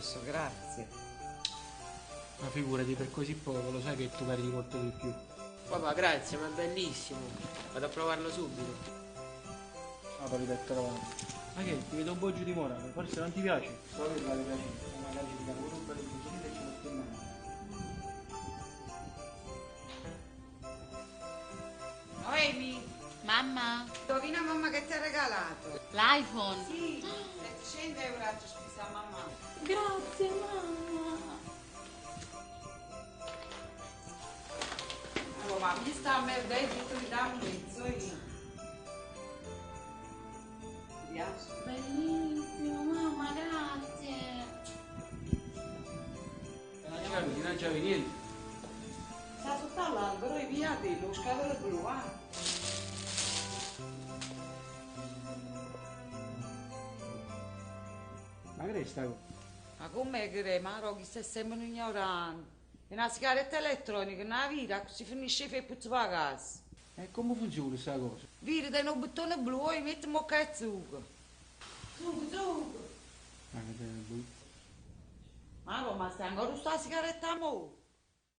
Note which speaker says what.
Speaker 1: prezioso, grazie.
Speaker 2: Ma figurati, per così poco, lo sai che tu meriti molto di più.
Speaker 3: Papà, grazie, ma è bellissimo. Vado a provarlo subito.
Speaker 2: Ah, poi l'ho trovato. Ma che, ti vedo un po' giù di morale, forse non ti piace? Solo per la piace, magari ci diamo pure un bel infusionito e ce lo stiamo.
Speaker 1: Noemi,
Speaker 4: Mamma,
Speaker 1: indovina mamma che ti ha regalato?
Speaker 4: l'iPhone.
Speaker 1: Sì, 700 euro ha speso a mamma.
Speaker 4: Grazie mamma.
Speaker 1: Allora, ma mi sta a merda e tutto mi dà un mezzo io. Ti piace?
Speaker 4: Bellissimo, mamma, grazie.
Speaker 2: Non ci capi, non c'avevi niente.
Speaker 1: Sta sotto all'albero e via lo scatolo blu, ah.
Speaker 2: Ma che è sta cosa?
Speaker 1: Ma com'è che è? Ma no, chi sei sempre un ignorante. È una sigaretta elettronica, una vita, così finisce e puzza a casa.
Speaker 2: E come funziona questa cosa?
Speaker 1: Vedi, dai un bottone blu e metti un bocca e zucchero. Zucchero, zucchero.
Speaker 2: Ma che te
Speaker 1: Ma no, ma stai ancora sta sigaretta mo?